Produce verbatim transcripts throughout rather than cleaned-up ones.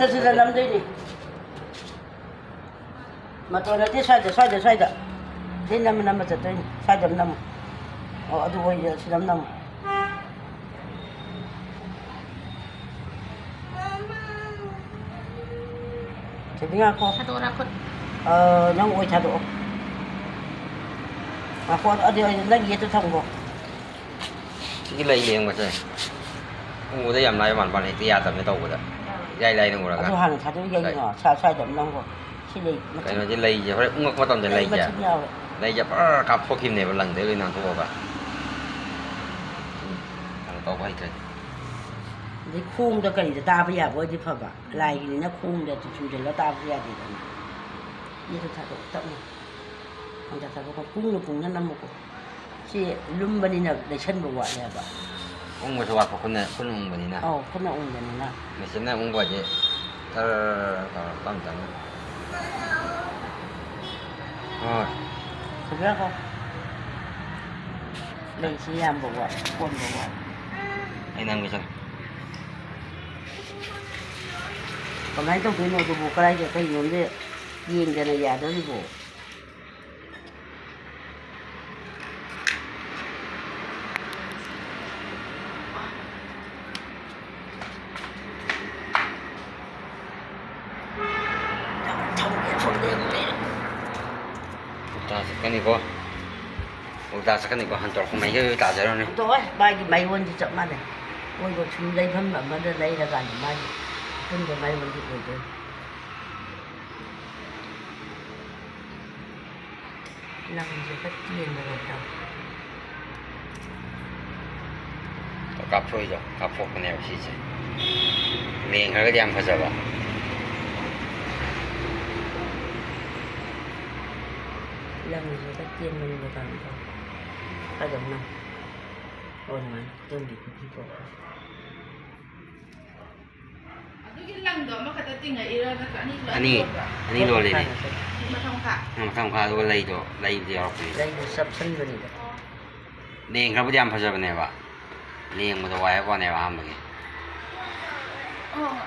ꯁꯤꯗ ꯅꯝꯗꯣꯏꯅꯤ꯫ ꯃꯇꯣꯟ ꯅꯠꯇꯦ, ꯁ꯭ꯋꯥꯏꯗ, ꯁ꯭ꯋꯥꯏꯗ, ꯁ꯭ꯋꯥꯏꯗ꯫ ꯁꯤ ꯅꯝꯃ ꯅꯝꯃ ꯆꯠꯇꯣꯏꯅꯤ꯫ ꯁ꯭ꯋꯥꯏꯗ ꯑꯃ ꯅꯝꯃꯨ꯫ ꯑꯣ, ꯑꯗꯨ ꯑꯣꯏꯔꯦ, ꯁꯤꯗ ꯑꯃ ꯅꯝꯃꯨ꯫ ꯊꯣꯏꯕꯤ, ꯉꯥꯏꯈꯣ꯫ ꯊꯥꯗꯣꯛꯑꯣꯔꯥ ꯈꯨꯠ? ꯑ, ꯅꯪ ꯑꯣꯏ ꯊꯥꯗꯣꯛꯑꯣ꯫ ꯉꯥꯏꯈꯣ, ꯑꯗꯨ, ꯑꯗꯨ ꯅꯪ ꯌꯦꯠꯇ ꯊꯝꯈꯣ꯫ ꯁꯤꯒꯤ ꯂꯩ ꯂꯦꯡꯕꯁꯦ ꯎꯕꯗ ꯌꯥꯝ ꯂꯥꯏꯕ ꯃꯥꯟꯕ ꯋꯥꯅꯤ, ꯍꯦꯛꯇ ꯌꯥꯗꯕꯅꯦ ꯇꯧꯕꯗ꯫ ꯏꯔꯥꯏ ꯂꯥꯏꯅ ꯎꯔꯒ꯫ ꯑꯗꯨ ꯍꯥꯟꯅ ꯊꯥꯗꯣꯛꯎ ꯌꯥꯏꯅ꯫ ꯀꯩ? ꯁ꯭ꯋꯥꯏ-, ꯁ꯭ꯋꯥꯏꯗ ꯑꯃ ꯅꯝꯈꯣ꯫ ꯁꯤ ꯂꯩ ꯃꯊꯛ-, ꯀꯩꯅꯣꯁꯦ, ꯂꯩꯁꯦ ꯍꯣꯔꯦꯟ ꯎꯪꯉꯛꯄ ꯃꯇꯝꯗ ꯂꯩ ꯂꯩꯁꯦ, ꯃꯊꯛ ꯌꯥꯎꯋꯦ꯫ ꯂꯩꯁꯦ ꯄꯨꯔꯥ ꯀꯥꯞꯊꯣꯛꯈꯤꯕꯅꯦꯕ, ꯂꯪꯗꯩ ꯂꯣꯏ ꯅꯥꯟꯊꯣꯛꯑꯒ꯫ ꯎꯝ, ꯀꯩꯅꯣ ꯇꯧꯕ ꯍꯩꯇ꯭ꯔꯗꯤ꯫ ꯑꯗꯩ ꯈꯣꯡꯗ ꯀꯔꯤꯗ ꯇꯥꯕ ꯌꯥꯕ ꯑꯣꯏꯗꯤ ꯐꯕ꯫ ꯂꯥꯏꯒꯤꯅꯤꯅ ꯈꯣꯡꯗ ꯆꯨꯝꯁꯤꯜꯂ ꯇꯥꯕꯁꯨ ꯌꯥꯗꯦꯗꯅ꯫ ꯌꯦꯠꯇ ꯊꯥꯗꯣꯛ, ꯇꯞꯅ꯫ ꯈꯣꯡꯗ ꯊꯥꯗꯣꯛꯀꯣ꯫ ꯀꯨꯡꯅ ꯀꯨꯡꯅ ꯅꯝꯃꯨꯀꯣ꯫ ꯁꯤ ꯂꯨꯝꯕꯅꯤꯅ ꯂꯩꯁꯟꯕ ꯋꯥꯠꯂꯦꯕ꯫ ꯎꯪꯕꯁꯨ ꯋꯥꯠꯄ, ꯈꯨꯠꯅ, ꯈꯨꯠꯅ ꯎꯪꯕꯅꯤꯅ꯫ ꯑꯧ, ꯈꯨꯠꯅ ꯎꯪꯕꯅꯤꯅ꯫ ꯃꯦꯆꯤꯟꯅ ꯎꯪꯕ ꯍꯥꯏꯁꯦ ꯇꯔ ꯇꯧꯔ ꯇꯞ ꯇꯞꯅ꯫ ꯍꯣꯏ꯫ ꯐꯖꯅꯀꯣ꯫ ꯂꯩꯁꯤ ꯌꯥꯝꯕ ꯋꯥꯠꯂꯦ, ꯀꯣꯟꯕ ꯋꯥꯠꯂꯦ꯫ ꯑꯩ ꯅꯪꯒꯤ ꯆꯠꯂꯣ꯫ ꯀꯃꯥꯏꯅ ꯇꯧꯗꯣꯏꯅꯣ ꯑꯗꯨꯕꯨ? ꯀꯗꯥꯏꯗ ꯀꯩꯅꯣꯝꯗ ꯌꯦꯡꯗꯅ ꯌꯥꯗꯣꯔꯤꯕꯣ? ꯎꯜꯇꯥ ꯆꯠꯀꯅꯤꯀꯣ꯫ ꯎꯜꯇꯥ ꯆꯠꯀꯅꯤꯀꯣ꯫ ꯍꯟꯇꯣꯔꯛꯄ ꯃꯥꯏꯀꯩ ꯇꯥꯖꯔꯅꯤ꯫ ꯑꯗꯣ ꯍꯣꯏ, ꯃꯥꯒꯤ ꯃꯥꯏꯌꯣꯟꯗꯤ ꯆꯞ ꯃꯥꯟꯅꯩ꯫ ꯑꯣꯏꯕ ꯁꯨꯝ ꯂꯩꯐꯝ ꯑꯃꯗ ꯂꯩꯔꯀꯥꯟꯗ ꯃꯥꯒꯤ ꯑꯄꯨꯟꯕ ꯃꯥꯏꯌꯣꯟꯗꯤ ꯑꯣꯏꯗꯣꯏꯅꯤ꯫ ꯂꯪꯁꯦ ꯈꯔ ꯇꯦꯟꯕꯒ ꯇꯧ꯫ ꯀꯥꯞꯊꯣꯛꯏꯗꯣ, ꯀꯥꯞꯊꯣꯛꯄꯅꯦꯕ ꯁꯤꯁꯦ꯫ ꯂꯦꯡꯈ꯭ꯔꯒꯗꯤ ꯌꯥꯝ ꯐꯖꯕ꯫ ꯂꯪꯁꯦ ꯈꯔ ꯇꯦꯟꯕꯅꯦꯕ ꯇꯧꯔꯤꯗꯣ꯫ ꯐꯖꯅ ꯑꯣꯟ ꯃꯥꯅ ꯇꯨꯝꯕꯤ ꯈꯣꯠꯄꯤ ꯇꯧꯕ꯫ ꯑꯗꯨꯒꯤ ꯂꯪꯗꯣ ꯑꯃꯈꯛꯇ ꯇꯤꯡꯉꯛꯏꯔꯣ, ꯅꯠꯇ꯭ꯔ ꯑꯅꯤꯁꯨ ꯑꯅꯤ, ꯂꯣꯟꯕ꯭ꯔꯣ? ꯑꯅꯤ ꯂꯣꯜꯂꯤꯅꯦ꯫ ꯃꯊꯪ ꯃꯈꯥ꯫ ꯅꯪ ꯃꯊꯪ ꯃꯈꯥ, ꯑꯗꯨꯒ ꯂꯩꯗꯣ, ꯂꯩꯗꯤ ꯌꯥꯎꯔꯛꯄꯅꯤ꯫ ꯂꯩꯗꯣ ꯆꯞꯁꯤꯟꯕꯅꯤꯗ꯫ ꯂꯦꯡꯈ꯭ꯔꯕꯨꯗꯤ ꯌꯥꯝ ꯐꯖꯕꯅꯦꯕ, ꯂꯦꯡꯕꯗꯣ ꯋꯥꯏ ꯍꯥꯏꯕ ꯋꯥꯅꯦꯕ ꯑꯍꯥꯟꯕꯒꯤ꯫ ꯑꯣ꯫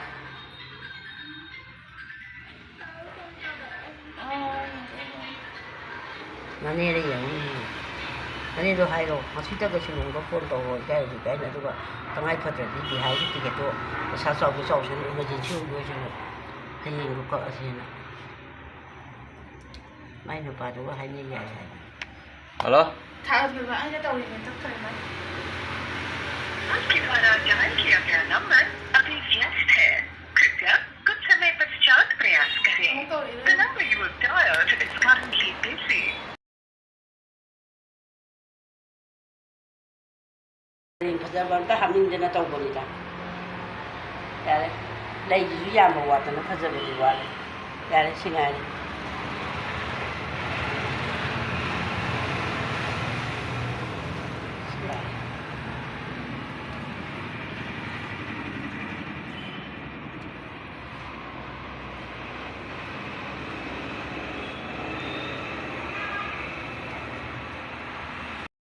ꯃꯅꯦꯗ ꯌꯦꯡꯉꯨ, ꯌꯦꯡꯉꯨ꯫ ꯃꯅꯦꯗꯣ ꯍꯥꯏꯔꯣ, ꯉꯁꯤꯗꯒ ꯁꯤꯂꯣꯡꯗ ꯐꯣꯟ ꯇꯧꯔꯣ, ꯏꯀꯥꯏꯔꯁꯨ ꯏꯀꯥꯏꯅ, ꯑꯗꯨꯒ ꯇꯉꯥꯏ ꯐꯗ꯭ꯔꯗꯤ ꯕꯤꯍꯥꯔꯒꯤ ꯇꯤꯀꯦꯠꯇꯣ ꯄꯩꯁꯥ ꯆꯥꯎꯒꯦ ꯆꯥꯎꯁꯅꯨ, ꯏꯃꯔꯖꯦꯟꯁꯤ ꯑꯣꯏꯒꯦ ꯑꯣꯏꯁꯅꯨ, ꯍꯌꯦꯡꯗꯣ ꯀꯛꯑꯁꯦꯅ ꯃꯥꯏ ꯅꯨꯄꯥꯗꯨꯒ ꯍꯥꯏꯅ ꯌꯥꯏ ꯍꯥꯏꯕꯅꯤ꯫ ꯍꯜꯂꯣ? ꯊꯥꯕꯤꯕ ꯑꯩꯅ ꯇꯧꯔꯤꯅꯦ, ꯇꯞ ꯇꯞꯅ꯫ आपके द्वारा डायल किया गया नंबर अभी व्यस्त है। कृपया कुछ समय पश्चात प्रयास करें। अमुक तौर इधर। The number you have dialed is currently busy. ꯐꯖꯕ ꯑꯝꯇ ꯍꯥꯞꯅꯤꯡꯗꯅ ꯇꯧꯕꯅꯤꯗ꯫ ꯌꯥꯔꯦ, ꯂꯩꯁꯤꯁꯨ ꯌꯥꯝꯕ ꯋꯥꯠꯇꯅ ꯐꯖꯕꯗꯤ ꯋꯥꯠꯂꯦ꯫ ꯌꯥꯔꯦ, ꯁꯤ ꯉꯥꯏꯔꯦ꯫